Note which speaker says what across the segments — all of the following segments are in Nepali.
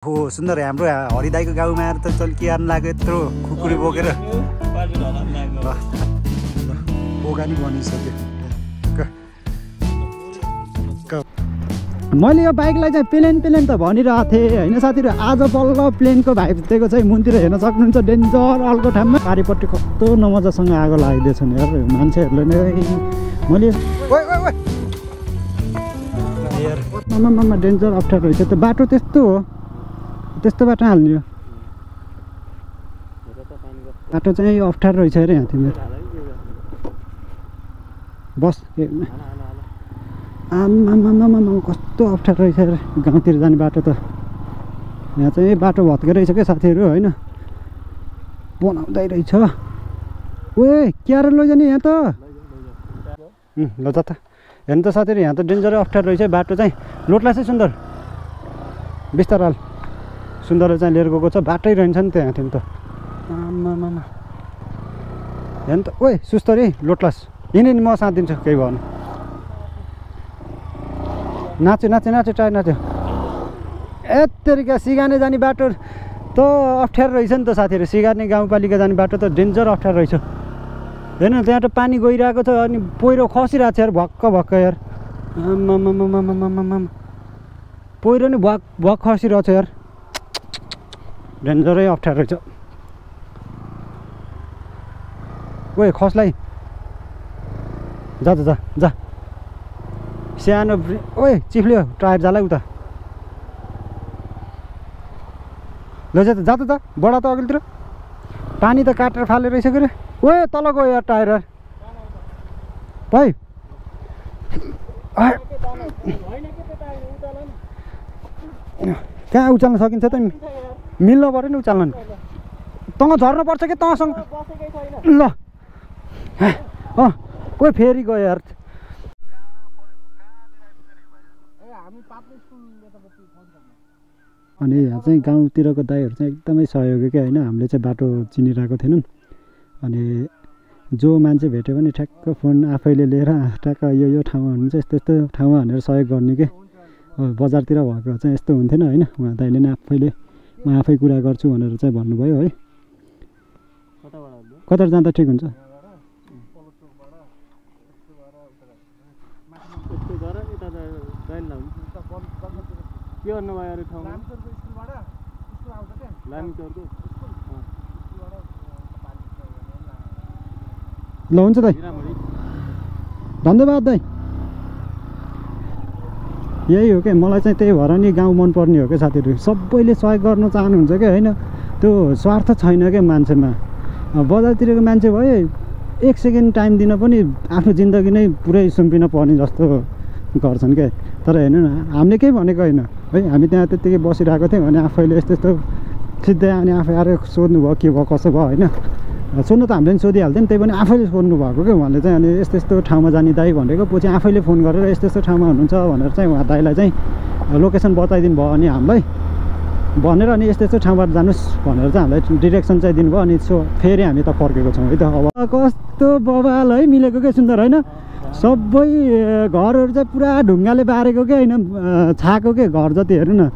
Speaker 1: हो सुन्दर हाम्रो हरिदाईको गाउँमा आएर त चल के आर्न लाग्यो यत्रो खुकुरी बोकेर बोगानी बनिसक्यो।
Speaker 2: मैले यो बाइकलाई चाहिँ प्लेन त भनिरहेको थिएँ होइन साथीहरू। आज बल्ल प्लेनको भाइब दिएको चाहिँ मुनतिर हेर्न सक्नुहुन्छ। डेन्जर अल्को ठाउँमा पारिपट्टि कस्तो नमजासँग आगो लगाइदिएछ नि यार मान्छेहरूले नै। मैले मामा डेन्जर अप्ठ्यारो रहेछ त बाटो। त्यस्तो हो त्यस्तो बाटो हाल्ने हो बाटो चाहिँ अप्ठ्यारो रहेछ अरे यहाँ तिम्रो बस। आमामामा कस्तो अप्ठ्यारो रहेछ अरे गाउँतिर जाने बाटो त। यहाँ चाहिँ बाटो भत्के रहेछ क्या साथीहरू होइन बनाउँदै रहेछ। ओए क्यार लैजाने यहाँ त ल त हेर्नु त साथीहरू यहाँ त डेन्जरै अप्ठ्यारो रहेछ बाटो चाहिँ। लोटला चाहिँ सुन्दर बिस्तारै सुन्दरले चाहिँ लिएर गएको छ बाटै रहन्छ नि त यहाँ तिमी त। आमामामा हेर्नु त ओए सुस्तरी लोटलास यिनी नि म साथ दिन्छु केही भएन। नाच्यो नाच्यो नाच्यो टायर नाच्यो। यत्तरिका सिगाने जाने बाटो त अप्ठ्यारो रहेछ नि त साथीहरू। सिगाने गाउँपालिका जाने बाटो त डेन्जर अप्ठ्यारो रहेछ। हेर्नु त्यहाँ त पानी गइरहेको छ अनि पहिरो खसिरहेको छ यार भक्क भक्क यार। आमामामामामामा पहिरो नि भक भक खसिरहेको छ यार डेन्जरै अप्ठ्यारो रहेछ। ओए खसलाई जा जा जा सानो ओए चिफ्ल्यो टायर जाला उता लैजा त जा त बडा त अघिल्तिर पानी त काटेर फालेर रहेछ के रे। ओए तल गयो यार टायर भाइ कहाँ उचाल्न सकिन्छ त मिल्नु पऱ्यो नि उचाल्न नि तँ झर्नु पर्छ कि तँसँग ल कोही फेरि गयो यार। अनि यहाँ चाहिँ गाउँतिरको दाइहरू चाहिँ एकदमै सहयोगी क्या होइन। हामीले चाहिँ बाटो चिनिरहेको थिएनौँ अनि जो मान्छे भेट्यो भने ठ्याक्क फोन आफैले लिएर ठ्याक्क यो ठाउँमा हुनुहुन्छ यस्तो यस्तो ठाउँमा भनेर सहयोग गर्ने के। बजारतिर भएको चाहिँ यस्तो हुन्थेन होइन। उहाँ दाइले नै आफैले म आफै कुरा गर्छु भनेर चाहिँ भन्नुभयो है। कता जाँदा ठिक हुन्छ ल हुन्छ दाइ धन्यवाद दाइ। यही हो क्या मलाई चाहिँ त्यही भएर नि गाउँ मनपर्ने हो क्या साथीहरू। सबैले सहयोग गर्न चाहनुहुन्छ क्या होइन। त्यो स्वार्थ छैन क्या मान्छेमा। बजारतिरको मान्छे भयो 1 सेकेन्ड टाइम दिन पनि आफ्नो जिन्दगी नै पुरै सुम्पिन पर्ने जस्तो गर्छन् क्या। तर हेर्नु न हामीले केही भनेको होइन है। हामी त्यहाँ त्यत्तिकै बसिरहेको थियौँ अनि आफैले यस्तो यस्तो सिधै अनि आफै आएर सोध्नुभयो के भयो कसो भयो होइन। सोध्नु त हामीले पनि सोधिहाल्थ्यौँ त्यही पनि आफैले सोध्नु भएको क्या उहाँले चाहिँ। अनि यस्तो यस्तो ठाउँमा जाने दाइ भनेको पछि आफैले फोन गरेर यस्तो यस्तो ठाउँमा हुनुहुन्छ भनेर चाहिँ उहाँ दाइलाई चाहिँ लोकेसन बताइदिनु भयो अनि हामीलाई भनेर अनि यस्तो यस्तो ठाउँबाट जानुहोस् भनेर चाहिँ हामीलाई डिरेक्सन चाहिँ दिनुभयो। अनि फेरि हामी त फर्केको छौँ है त। अब कस्तो बवाल है मिलेको क्या सुन्दर होइन। सबै घरहरू चाहिँ पुरा ढुङ्गाले बारेको क्या होइन छाएको के घर जति हेर्नु न।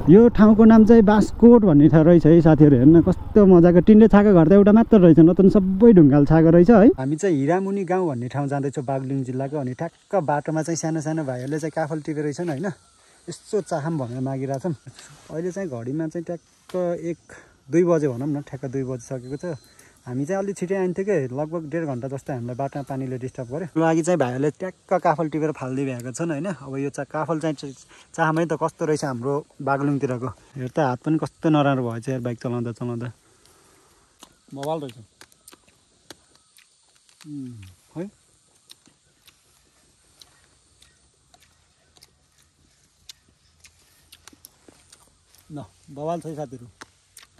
Speaker 2: यो ठाउँको नाम चाहिँ बाँसकोट भन्ने ठाउँ रहेछ है साथीहरू। हेर्नु कस्तो मजाको टिनले छाएको घर त एउटा मात्र रहेछ न त सबै ढुङ्गाले छाएको रहेछ है।
Speaker 1: हामी चाहिँ हिरामुनि गाउँ भन्ने ठाउँ जाँदैछौँ बागलुङ जिल्लाको। अनि ठ्याक्क बाटोमा चाहिँ सानो सानो भाइहरूले चाहिँ काफल टिपेर रहेछन् होइन। यसो चाहम भनेर मागिरहेछौँ। अहिले चाहिँ घडीमा चाहिँ ट्याक्क 1-2 बजे भनौँ न ठ्याक्क 2 बजिसकेको छ। हामी चाहिँ अलिक छिटै आइन्थ्यो कि लगभग 1.5 घन्टा जस्तो हामीलाई बाटोमा पानीले डिस्टर्ब गर्यो। लागि चाहिँ भाइहरूले ट्याक्क काफल टिपेर फाल्दै भएका छन् होइन। अब यो काफल चाहिँ चाहमै त कस्तो रहेछ हाम्रो बागलुङतिरको। हेर त हात पनि कस्तो नराम्रो भएछ यार बाइक चलाउँदा चलाउँदा मोबाइल रहेछ है। ल बवाल छ साथीहरू।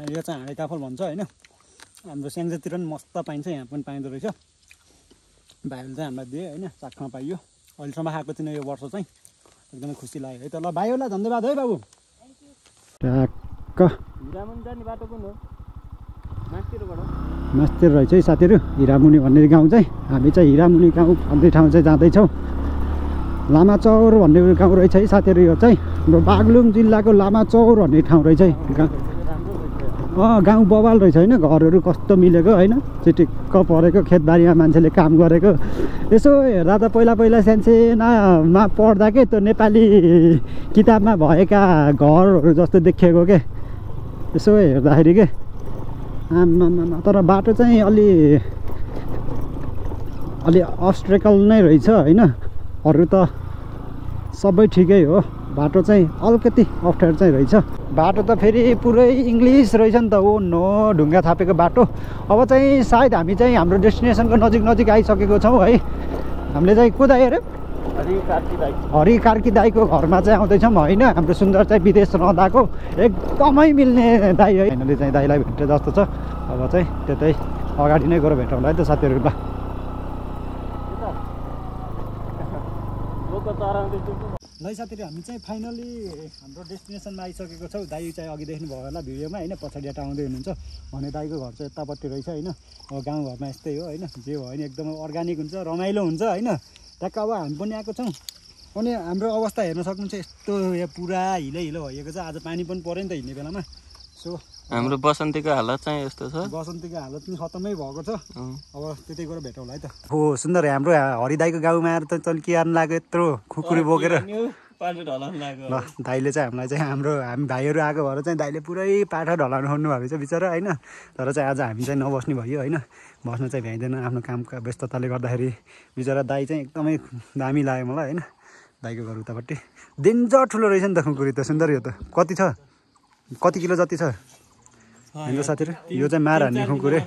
Speaker 1: यो चाहिँ हाँडे काफल भन्छ होइन। हाम्रो स्याङ्जातिर पनि मस्त पाइन्छ यहाँ पनि पाइँदो रहेछ। भाइहरूले चाहिँ हामीलाई दिए होइन चाख्न पाइयो। अहिलेसम्म खाएको थिएन यो वर्ष चाहिँ एकदमै खुसी लाग्यो है त। ल भाइहरूलाई धन्यवाद है बाबु।
Speaker 2: ट्याक्क
Speaker 3: हिरामुनि जाने बाटो कुन हो मास्तिरबाट
Speaker 2: मास्तिर रहेछ है साथीहरू हिरामुनि भन्ने गाउँ चाहिँ। हामी चाहिँ हिरामुनि गाउँ भन्ने ठाउँ चाहिँ जाँदैछौँ। लामाचौर भन्ने गाउँ रहेछ है साथीहरू। यो चाहिँ हाम्रो बागलुङ जिल्लाको लामाचौर भन्ने ठाउँ रहेछ है। गाउँ बवाल रहेछ होइन, घरहरू कस्तो मिलेको होइन, चिटिक्क परेको, खेतबारीमा मान्छेले काम गरेको। यसो हेर्दा त पहिला सानसानामा पढ्दा के त्यो नेपाली किताबमा भएका घरहरू जस्तो देखिएको के यसो हेर्दाखेरि के। आमामा, तर बाटो चाहिँ अलि अब्स्ट्रकल नै रहेछ होइन, अरू त सबै ठिकै हो, बाटो चाहिँ अलिकति अप्ठ्यारो चाहिँ रहेछ। बाटो त फेरि पुरै इङ्ग्लिस रहेछ नि त। ओ नो, ढुङ्गा थापेको बाटो। अब चाहिँ सायद हामी चाहिँ हाम्रो डेस्टिनेसनको नजिक आइसकेको छौँ है। हामीले चाहिँ को दाइ अरे हरि कार्की दाईको घरमा चाहिँ आउँदैछौँ होइन। हाम्रो सुन्दर चाहिँ विदेश रहँदाको एकदमै मिल्ने दाई है। हामीले चाहिँ दाईलाई भेट्ने जस्तो छ। अब चाहिँ त्यतै अगाडि नै गएर भेटौँला है त साथीहरू। ल ल साथीहरू, हामी चाहिँ फाइनली हाम्रो डेस्टिनेसनमा आइसकेको छौँ। दाई चाहिँ अघि देख्नुभयो होला भिडियोमा होइन, पछाडिबाट आउँदै हुनुहुन्छ भने दाईको घर चाहिँ यतापट्टि रहेछ होइन। अब गाउँघरमा यस्तै हो होइन, जे भयो भने एकदमै अर्ग्यानिक हुन्छ, रमाइलो हुन्छ होइन। ट्याक्क अब हामी पनि आएको छौँ। अनि हाम्रो अवस्था हेर्न सक्नुहुन्छ, यस्तो यहाँ पुरा हिलो भइएको छ। आज पानी पनि पऱ्यो नि त हिँड्ने बेलामा। सो
Speaker 3: हाम्रो बसन्तीको हालत चाहिँ यस्तो छ।
Speaker 2: बसन्तीको हालत पनि खतमै भएको छ। अब त्यतै गएर भेटौँला है त। हो सुन्दर, हाम्रो हरिदाईको गाउँमा आएर त के आर्नु लाग्यो यत्रो खुकुरी बोकेर। ल दाइले चाहिँ हामीलाई चाहिँ हामी भाइहरू आएको भएर चाहिँ दाइले पुरै पाठा ढलाउनु खोज्नु भएको छ बिचरा होइन। तर चाहिँ आज हामी चाहिँ नबस्ने भयो होइन, बस्न चाहिँ भ्याइँदैन आफ्नो कामका व्यस्तताले गर्दाखेरि। बिचरा दाइ चाहिँ एकदमै दामी लाग्यो मलाई होइन। दाइको घर उतापट्टि डेन्जर ठुलो रहेछ नि त खुकुरी त। सुन्दर, यो त कति किलो जति छ होइन साथीहरू? यो चाहिँ मार हान्ने खुकुरे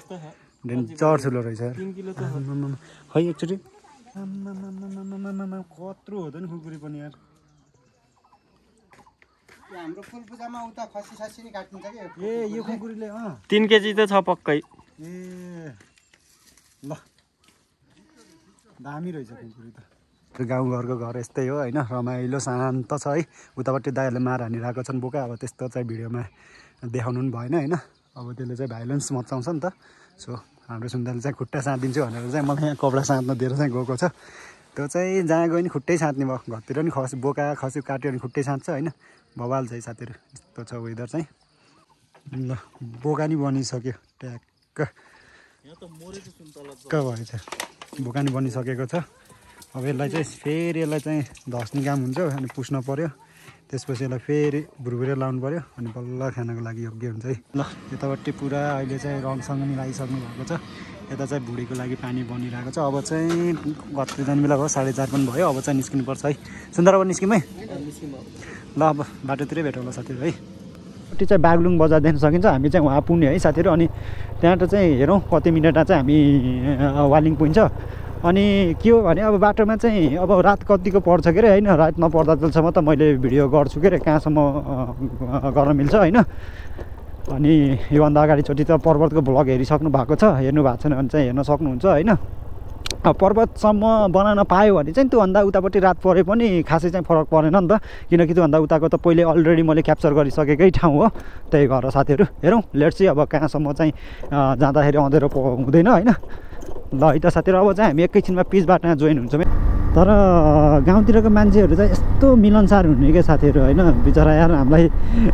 Speaker 2: डेन्जर ठुलो रहेछ। खै एकचोटि कत्रो हो त नि खुकुरी पनि यार। हाम्रो फुल पूजामा उता खसी सासी नि काटिन्छ कि। ए यो खुकुरीले
Speaker 3: 3 केजी त छ पक्कै।
Speaker 2: ए ल दामी रहेछ खुकुरी त। गाउँघरको घर यस्तै हो होइन, रमाइलो शान्त छ है। उतापट्टि दाइहरूले मार हानिरहेको छन् बोका। अब त्यस्तो चाहिँ भिडियोमा देखाउनु पनि भएन होइन। अब त्यसले चाहिँ भाइलेन्स मचाउँछ नि त। सो हाम्रो सुन्दरले चाहिँ खुट्टा साँधिदिन्छु भनेर चाहिँ मलाई यहाँ कपडा साँध्न दिएर चाहिँ गएको छ। त्यो चाहिँ जहाँ गयो नि खुट्टै साँध्ने भयो। घरतिर नि बोका खसी काट्यो भने खुट्टै साँध्छ होइन। बवाल चाहिँ साथीहरू यस्तो छ वेदर चाहिँ। ल बोका नि बनिसक्यो ट्याक्क भएछ। बोका नि बनिसकेको छ। अब यसलाई चाहिँ फेरि धस्ने काम हुन्छ अनि पुस्न पऱ्यो। त्यसपछि यसलाई फेरि भुरभुरे लाउनु पऱ्यो अनि बल्ल खानको लागि योग्य हुन्छ है। ल यतापट्टि पुरा अहिले चाहिँ रङसँग नि लगाइसक्नु भएको छ। यता चाहिँ भुँडीको लागि पानी बनिरहेको छ। अब चाहिँ कति जाने बेला भयो, 4:30 पनि भयो। अब चाहिँ निस्किनुपर्छ है। सुन्दर अब निस्किउँ है। ल अब बाटोतिरै भेटौँला साथीहरू है। पट्टि चाहिँ बागलुङ बजार देख्न सकिन्छ। हामी चाहिँ वहाँ पुग्ने है साथीहरू। अनि त्यहाँबाट चाहिँ हेरौँ कति मिनटमा चाहिँ हामी वालिङ पुग्छ। अनि के हो भने अब बाटोमा चाहिँ अब रात कतिको पर्छ के अरे होइन। रात नपर्दा जसम्म त मैले भिडियो गर्छु के अरे, कहाँसम्म गर्न मिल्छ होइन। अनि योभन्दा अगाडिचोटि त पर्वतको भ्लग हेरिसक्नु भएको छ। हेर्नु भएको छैन भने चाहिँ हेर्न सक्नुहुन्छ होइन। अब पर्वतसम्म बनाउन पायो भने चाहिँ त्योभन्दा उतापट्टि रात परे पनि खासै चाहिँ फरक परेन नि त। किनकि त्योभन्दा उताको त पहिले अलरेडी मैले क्याप्चर गरिसकेकै ठाउँ हो। त्यही भएर साथीहरू हेरौँ लेट्स सी अब कहाँसम्म चाहिँ जाँदाखेरि अँधेरो हुँदैन होइन। ल है त साथीहरू, अब चाहिँ हामी एकैछिनमा पिच बाटोमा जोइन हुन्छौँ। तर गाउँतिरको मान्छेहरू चाहिँ यस्तो मिलनसार हुने क्या साथीहरू होइन। बिचरा यार हामीलाई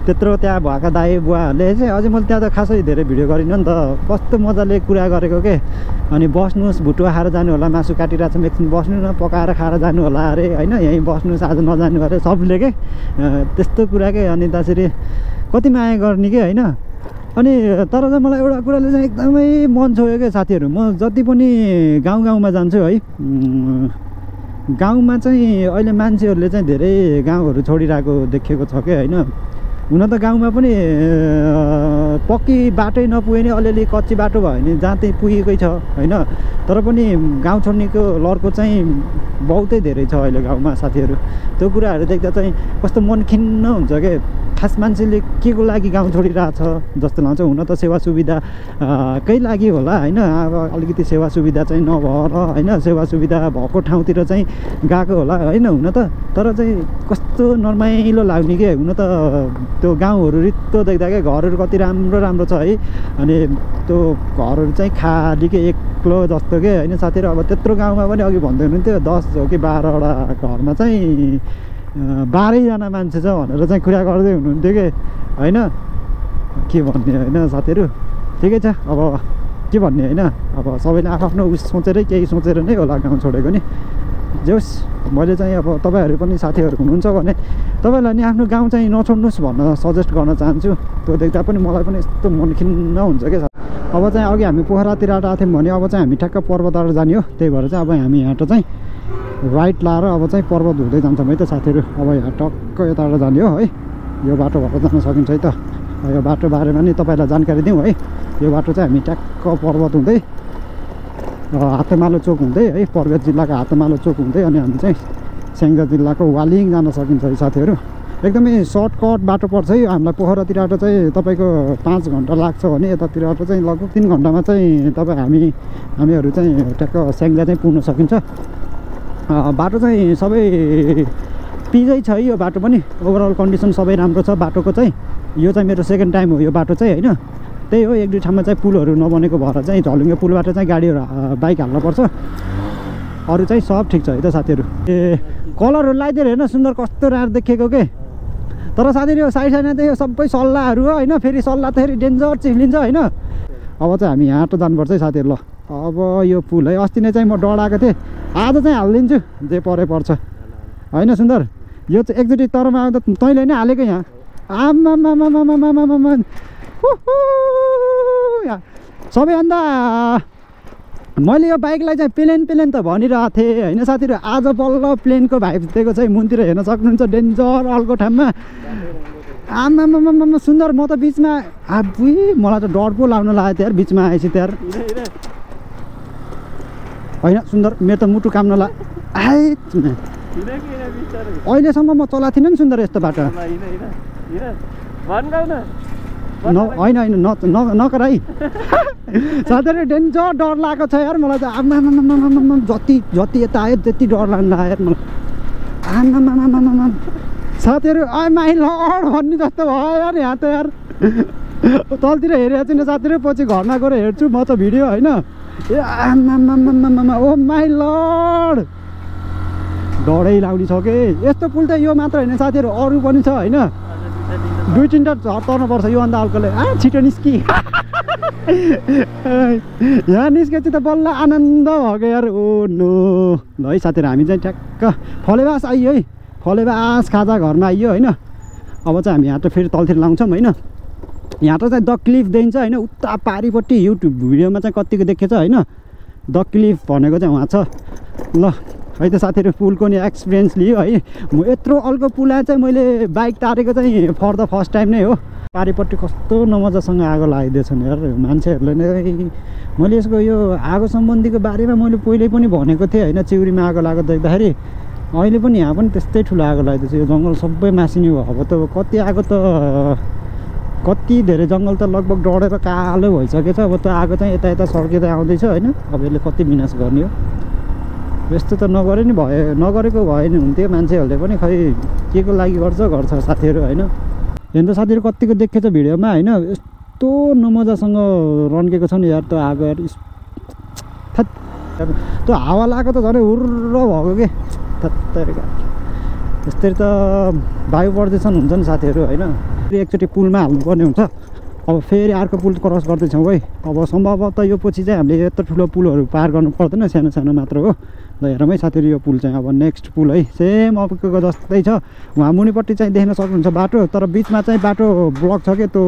Speaker 2: त्यत्रो त्यहाँ भएका दाइ बुवाहरूले चाहिँ अझै मैले त्यहाँ त खासै धेरै भिडियो गरिनँ नि त। कस्तो मजाले कुरा गरेको के। अनि बस्नुहोस् भुटुवा खाएर जानु होला, मासु काटिरहेको छ एकछिन बस्नु न, पकाएर खाएर जानु होला अरे होइन, यहीँ बस्नुहोस् आज नजानु अरे सबले के त्यस्तो कुरा के। अनि त्यसरी कति माया गर्ने के होइन। अनि तर चाहिँ मलाई एउटा कुराले चाहिँ एकदमै मन छोयो क्या साथीहरू। म जति पनि गाउँमा जान्छु है, गाउँमा चाहिँ अहिले मान्छेहरूले चाहिँ धेरै गाउँहरू छोडिरहेको देखेको छ क्या होइन। हुन त गाउँमा पनि पक्की बाटै नपुगे नि अलिअलि कच्ची बाटो भयो भने जहाँ त्यही पुगेकै छ होइन। तर पनि गाउँ छोड्नेको लड्को चाहिँ बहुतै धेरै छ अहिले गाउँमा साथीहरू। त्यो कुराहरू देख्दा चाहिँ कस्तो मन खिन्न हुन्छ क्या। खास मान्छेले के को लागि गाउँ छोडिरहेछ जस्तो लाग्छ। हुन त सेवा सुविधा कै लागि होला होइन, अब अलिकति सेवा सुविधा चाहिँ नभएर होइन, सेवा सुविधा भएको ठाउँतिर चाहिँ गएको होला होइन हुन त। तर चाहिँ कस्तो नरमाइलो लाग्ने के, हुन त त्यो गाउँहरू रित्तो देख्दा क्या घरहरू कति राम्रो राम्रो छ है। अनि त्यो घरहरू चाहिँ खाली के एक्लो जस्तो के होइन साथीहरू। अब त्यत्रो गाउँमा पनि अघि भन्दै हुनुहुन्थ्यो 10 हो कि 12वटा घरमा चाहिँ 12जना मान्छे छ भनेर चाहिँ कुरा गर्दै हुनुहुन्थ्यो कि होइन। के भन्ने होइन साथीहरू, ठिकै छ अब के भन्ने होइन। अब सबैले आफ्नो उस सोचेरै केही सोचेर नै होला गाउँ छोडेको नि। जे होस्, मैले चाहिँ अब तपाईँहरू पनि साथीहरू हुनुहुन्छ भने तपाईँहरूलाई नि आफ्नो गाउँ चाहिँ नछोड्नुहोस् भन्न सजेस्ट गर्न चाहन्छु। त्यो देख्दा पनि मलाई पनि यस्तो मन खिन्न हुन्छ क्या। अब चाहिँ अघि हामी पोखरातिर आएको थियौँ भने अब चाहिँ हामी ठ्याक्क पर्वतबाट जाने हो। त्यही भएर चाहिँ अब हामी यहाँ चाहिँ राइट लाएर अब चाहिँ पर्वत हुँदै जान्छौँ है त साथीहरू। अब यहाँ टक्क यताबाट जाने हो है, यो बाटो भएर जान सकिन्छ है त। यो बाटो बारेमा नि तपाईँलाई जानकारी दिउँ है। यो बाटो चाहिँ हामी ट्याक्क पर्वत हुँदै हातेमालो चोक हुँदै है, पर्वत जिल्लाको हातेमालो चोक हुँदै अनि हामी चाहिँ स्याङ्जा जिल्लाको वालिङ जान सकिन्छ है साथीहरू। एकदमै सर्टकट बाटो पर्छ है। हामीलाई पोखरातिरबाट चाहिँ तपाईँको 5 घन्टा लाग्छ भने यतातिरबाट चाहिँ लगभग 3 घन्टामा चाहिँ हामीहरू चाहिँ ट्याक्क स्याङ्जा चाहिँ पुग्न सकिन्छ। बाटो चाहिँ सबै पिजै छ है यो बाटो पनि, ओभरअल कन्डिसन सबै राम्रो छ बाटोको चाहिँ। यो चाहिँ मेरो सेकेन्ड टाइम हो यो बाटो चाहिँ होइन। त्यही हो, 1-2 ठाउँमा चाहिँ पुलहरू नबनेको भएर चाहिँ झलुङ्गे पुलबाट चाहिँ गाडीहरू बाइक हाल्नुपर्छ, अरू चाहिँ सब ठिक छ है त साथीहरू। ए कलरहरू लगाइदिएर हेर्न सुन्दर कस्तो राम्रो देखेको के। तर साथीहरू यो साइड साइडमा त यो सबै सल्लाहहरू हो होइन, फेरि सल्लाह त फेरि डेन्जर चिप्लिन्छ होइन। अब चाहिँ हामी यहाँ त जानुपर्छ है साथीहरू। ल अब यो पुल है, अस्ति नै चाहिँ म डराएको थिएँ, आज चाहिँ हालिदिन्छु जे परे पर्छ होइन सुन्दर। यो चाहिँ एकचोटि तरमा आउँदा तैँले नै हालेको यहाँ आमामामामामामामा सबैभन्दा मैले यो बाइकलाई चाहिँ प्लेन त भनिरहेको थिएँ होइन साथीहरू। आज बल्ल प्लेनको भाइब दिएको चाहिँ मुनतिर हेर्न सक्नुहुन्छ, डेन्जर अल्को ठाउँमा आमामामामा सुन्दर। म त बिचमा आबुई मलाई त डर पो लाउन लाग्यो त्यहाँ बिचमा आएपछि त्यहाँ होइन सुन्दर। मेरो त मुटु काम नला अहिलेसम्म म चलाएको थिइनँ नि सुन्दर यस्तो बाटो होइन नकर है साथीहरू। डेन्जर डर लागेको छ यार मलाई त आमामामामामा। जति यता आयो त्यति डर लाग्न लाग्यो यार मलाई आमामामामामा। साथीहरू माइ लड भन्ने जस्तो भयो यार यहाँ त यार। तलतिर हेरेको छैन साथीहरू, पछि घरमा गएर हेर्छु म त भिडियो होइन। ए आमामामामामा ओ माइ लड, डरै लाग्ने छ कि। यस्तो पुल त यो मात्र होइन साथीहरू, अरू पनि छ होइन। 2-3टा तर्नुपर्छ योभन्दा अल्कोले। छिटो निस्कि यहाँ निस्केपछि त बल्ल आनन्द भएको यार। ओ नो ल है साथीहरू, हामी चाहिँ ठ्याक्क फलेवास आइयो है, फलेवास खाजा घरमा आइयो होइन। अब चाहिँ हामी यहाँ त फेरि तलतिर लाउँछौँ होइन। यहाँ त चाहिँ द क्लिफ देखिन्छ होइन, उता पारिपट्टि युट्युब भिडियोमा चाहिँ कतिको देखेछ होइन। द क्लिफ भनेको चाहिँ उहाँ छ ल है त साथीहरू। पुलको नि एक्सपिरियन्स लियो है। म यत्रो अल्को पुला चाहिँ मैले बाइक तारेको चाहिँ फर द फर्स्ट टाइम नै हो। पारिपट्टि कस्तो नमजासँग आगो लगाइदिएछ नि यार मान्छेहरूले नै। मैले यसको यो आगो सम्बन्धीको बारेमा मैले पहिले पनि भनेको थिएँ होइन, चिउरीमा आगो लागेको देख्दाखेरि। अहिले पनि यहाँ पनि त्यस्तै ठुलो आगो लगाइदिएछ। यो जङ्गल सबै मासिने हो। अब त कति आगो त कति धेरै जङ्गल त लगभग डढेर कालो भइसकेछ। अब त आगो चाहिँ यता सर्किँदै आउँदैछ होइन। अब यसले कति विनाश गर्ने हो। यस्तो त नगरेको भए नि हुन्थ्यो। मान्छेहरूले पनि खै के को लागि गर्छ साथीहरू होइन। हेर्नु त साथीहरू कतिको देखेछ भिडियोमा होइन। यस्तो नमजासँग रन्केको छ नि यार त्यो आगो यार। त्यो हावा लगाएको त झन् हुर्र भएको के यस्तै त वायु प्रदूषण हुन्छ नि साथीहरू होइन। एकचोटि पुलमा हाल्नुपर्ने हुन्छ। अब फेरि अर्को पुल क्रस गर्दैछौँ है। अब सम्भवतः यो पछि चाहिँ हामीले यत्रो ठुलो पुलहरू पार गर्नु पर्दैन, सानो सानो मात्र हो। ल हेरौँ है साथीहरू, यो पुल चाहिँ अब नेक्स्ट पुल है, सेम अबको जस्तै छ। उहाँ मुनिपट्टि चाहिँ देख्न सक्नुहुन्छ बाटो, तर बिचमा चाहिँ बाटो ब्लक छ क्या त्यो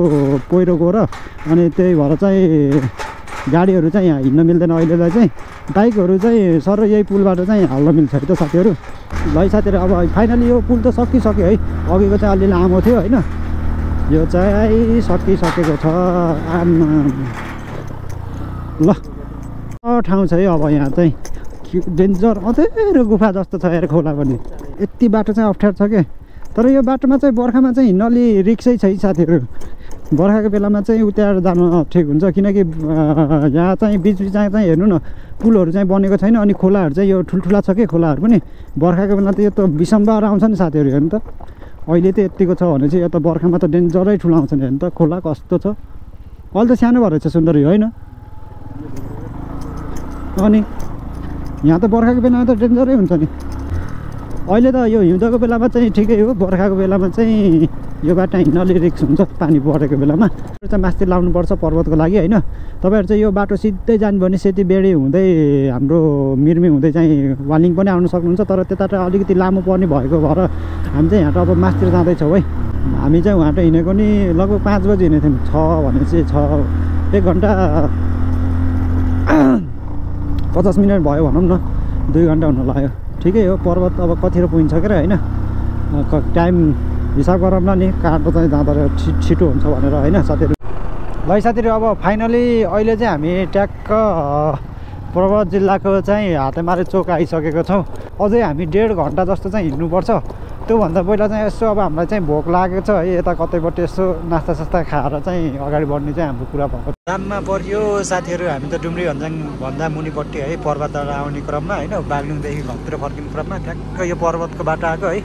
Speaker 2: पहिरो गएर। अनि त्यही भएर चाहिँ गाडीहरू चाहिँ यहाँ हिँड्न मिल्दैन अहिलेलाई चाहिँ। बाइकहरू चाहिँ सर यही पुलबाट चाहिँ हाल्न मिल्छ है त साथीहरू। ल है साथीहरू, अब फाइनली यो पुल त सकिसक्यो है। अघिको चाहिँ अलि लामो थियो होइन, यो चाहिँ सकिसकेको छ। ल ठाउँ छ है अब यहाँ चाहिँ डेन्जर अँधेरो गुफा जस्तो छ यार खोला पनि। यति बाटो चाहिँ अप्ठ्यारो छ कि तर यो बाटोमा चाहिँ बर्खामा चाहिँ हिँड्न अलि रिक्सै छ है साथीहरू। बर्खाको बेलामा चाहिँ उता जानु ठिक हुन्छ, किनकि यहाँ चाहिँ बिचबिचमा चाहिँ हेर्नु न पुलहरू चाहिँ बनेको छैन, अनि खोलाहरू चाहिँ यो ठुल्ठुला छ कि खोलाहरू पनि। बर्खाको बेला त यो त बिसम्बर आउँछ नि साथीहरू, हेर्नु त अहिले त यतिको छ भने चाहिँ यो त बर्खामा त डेन्जरै ठुलो आउँछ नि। हेर्नु त खोला कस्तो छ, अहिले त सानो भएर चाहिँ सुन्दर यो होइन। अनि यहाँ त बर्खाको बेलामा त डेन्जरै हुन्छ नि। अहिले त यो हिउँदको बेलामा चाहिँ ठिकै हो, बर्खाको बेलामा चाहिँ यो बाटो हिँड्न अलि रिक्स हुन्छ पानी परेको बेलामा। चाहिँ माथि लाउनुपर्छ पर्वतको लागि होइन। तपाईँहरू चाहिँ यो बाटो सिधै जानुभयो भने सेती बेडी हुँदै हाम्रो मिर्मी हुँदै चाहिँ वालिङ पनि आउनु सक्नुहुन्छ, तर त्यता त अलिकति लामो पर्ने भएको भएर हामी चाहिँ यहाँ अब मास्तिर जाँदैछौँ है। हामी चाहिँ उहाँ हिँडेको नि लगभग 5 बजी हिँडेको थियौँ, 6 भने चाहिँ 1 घन्टा 50 मिनट भयो भनौँ न, 2 घन्टा हुन लाग्यो। ठिकै हो, पर्वत अब कतिखेर पुगिन्छ के होइन, टाइम हिसाब गरौँ न नि, काटो चाहिँ जाँदा छिटो हुन्छ भनेर होइन साथीहरू। ल साथीहरू अब फाइनली अहिले चाहिँ हामी ट्याक्क पर्वत जिल्लाको चाहिँ हातेमारे चोक आइसकेको छौँ। अझै हामी 1.5 घन्टा जस्तो चाहिँ हिँड्नुपर्छ। त्योभन्दा पहिला चाहिँ यसो अब हामीलाई चाहिँ भोक लागेको छ है, यता कतैबाट यसो नास्ता खाएर चाहिँ अगाडि बढ्ने चाहिँ हाम्रो कुरा भएको। जाममा परियो साथीहरू, हामी त डुम्री भन्दा मुनिपट्टि है पर्वतबाट आउने क्रममा होइन, बागलुङदेखि घरतिर फर्किने क्रममा ठ्याक्क यो पर्वतको बाटो आएको है।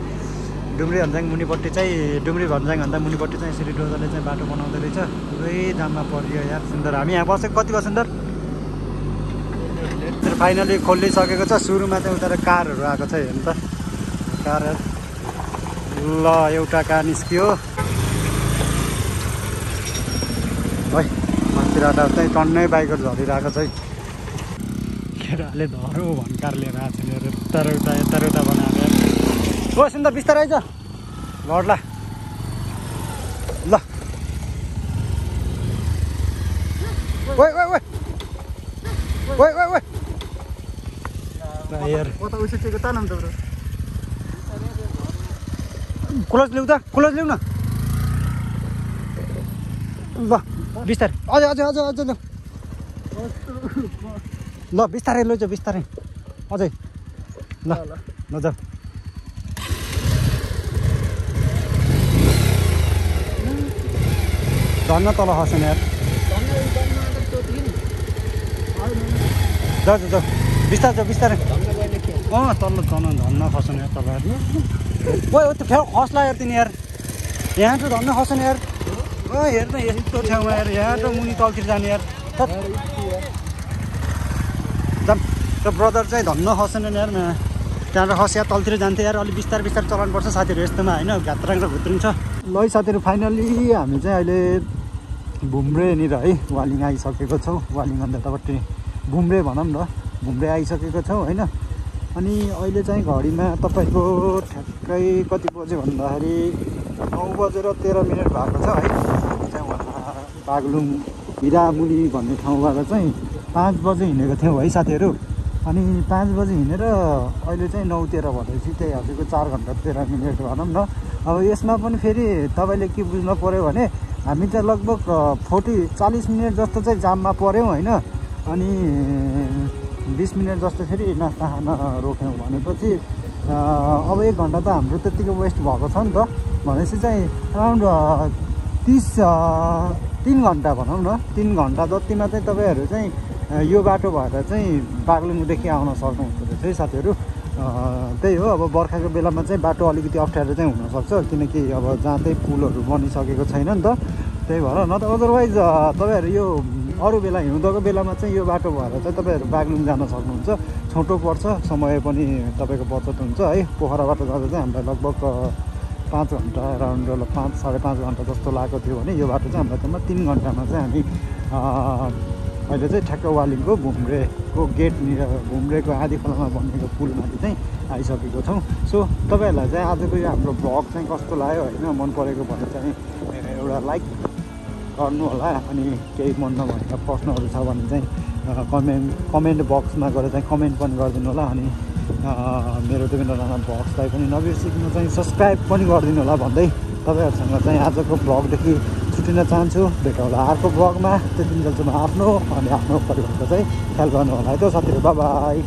Speaker 2: डुम्री भन्ज्याङ मुनिपट्टि चाहिँ डुम्री भन्ज्याङभन्दा मुनिपट्टि चाहिँ यसरी डोजरले चाहिँ बाटो बनाउँदै रहेछ। पुरै जाममा परियो यार सुन्दर। हामी यहाँ बसेको कति भयो सुन्दर? फाइनली खोलिसकेको छ। सुरुमा चाहिँ उता कारहरू आएको छ, हेर्नु त कारहरू। ल एउटा कार निस्कियो है, माथिबाट चाहिँ टन्नै बाइकहरू झरिरहेको छ है। केटाले धरो भन्कार लिएर आएको छ यता बनाएर। ओ सुन्दर बिस्तारै आइज लड्ला। ल ओइ ओइ ओइ ओइ ओइ ओइ यार कता उसिटेको त नाम त क्लोज ल्याउ त, क्लोज ल्याउ न। ल बिस्तारै अझै अझै अझै अझै ल बिस्तारै लैजाऊ बिस्तारै अझै। ल ल जाऊ। धन्न तल खसेन यार, जाऊ जाऊ बिस्तारै जाऊ बिस्तारै। तल्लो धन्न खसेन यार तपाईँहरू। ओइ त्यो फेरि खस्ला यार तिनी यार, यहाँ त धन्न खसेन यार। हेर्न यस्तो ठाउँमा यार, यहाँ त मुनि तलतिर जाने यार। जाम त्यो ब्रदर चाहिँ धन्न खसेन यार, त्यहाँबाट खसिया तलतिर जान्थ्यो यार। अलिक बिस्तारै चलाउनुपर्छ साथीहरू यस्तोमा होइन, घात्राङ र घुत्रिङ छ। ल साथीहरू फाइनली हामी चाहिँ अहिले भुम्रेनिर है वालिङ आइसकेको छौँ। वालिङ अन्त यतापट्टि भुम्रे भनौँ न, भुम्रे आइसकेको छौँ होइन। अनि अहिले चाहिँ घडीमा तपाईँको ठ्याक्कै कति बज्यो भन्दाखेरि 9:13 भएको छ है। चाहिँ उहाँ बागलुङ हिरामुनि भन्ने ठाउँबाट चाहिँ 5 बजे हिँडेको थियौँ है साथीहरू। अनि 5 बजे हिँडेर अहिले चाहिँ 9:13 भएपछि त्यही हजुरको 4 घन्टा 13 मिनट भनौँ न। अब यसमा पनि फेरि तपाईँले के बुझ्नु पऱ्यो भने हामी चाहिँ लगभग 40 मिनट जस्तो चाहिँ जाममा पऱ्यौँ होइन। अनि 20 मिनट जस्तो फेरि नास्ता खान रोक्यौँ भनेपछि अब 1 घन्टा त हाम्रो त्यत्तिको वेस्ट भएको छ नि त। भनेपछि चाहिँ अराउन्ड 3 घन्टा भनौँ न, 3 घन्टा जतिमा चाहिँ तपाईँहरू चाहिँ यो बाटो भएर चाहिँ बागलुङदेखि आउन सक्नुहुन्छ रहेछ है साथीहरू। त्यही हो, अब बर्खाको बेलामा चाहिँ बाटो अलिकति अप्ठ्यारो चाहिँ हुनसक्छ, किनकि अब जहाँ चाहिँ पुलहरू बनिसकेको छैन नि त। त्यही भएर न त अदरवाइज तपाईँहरू यो अरू बेला हिउँदको बेलामा चाहिँ यो बाटो भएर चाहिँ तपाईँहरू बागलुङ जान सक्नुहुन्छ। छोटो पर्छ, समय पनि तपाईँको बचत हुन्छ है। पोखराबाट जाँदा चाहिँ हामीलाई लगभग 5 घन्टा अराउन्ड 5-5.5 घन्टा जस्तो लागेको थियो भने यो बाटो चाहिँ हामीलाई त्यसमा 3 घन्टामा चाहिँ हामी अहिले चाहिँ ठ्याक्क वालिङको भुम्रेको गेटनिर भुम्रेको आधी खोलामा बनेको पुलमाथि चाहिँ आइसकेको छौँ। सो तपाईँहरूलाई चाहिँ आजको यो हाम्रो भ्लग चाहिँ कस्तो लाग्यो होइन, मन परेको भने चाहिँ एउटा लाइक गर्नु होला। अनि केही मन नभएका प्रश्नहरू छ भने चाहिँ कमेन्ट बक्समा गएर चाहिँ कमेन्ट पनि गरिदिनु होला। अनि मेरो देवेन्द्र राणा भ्लग्सलाई पनि नबिर्सिकन चाहिँ सब्सक्राइब पनि गरिदिनु होला भन्दै तपाईँहरूसँग चाहिँ आजको भ्लगदेखि छुट्टिन चाहन्छु। भेट होला अर्को भ्लगमा, त्यतिन्जेलसम्म आफ्नो अनि आफ्नो परिवारको चाहिँ ख्याल गर्नु होला है त साथीहरू। By by.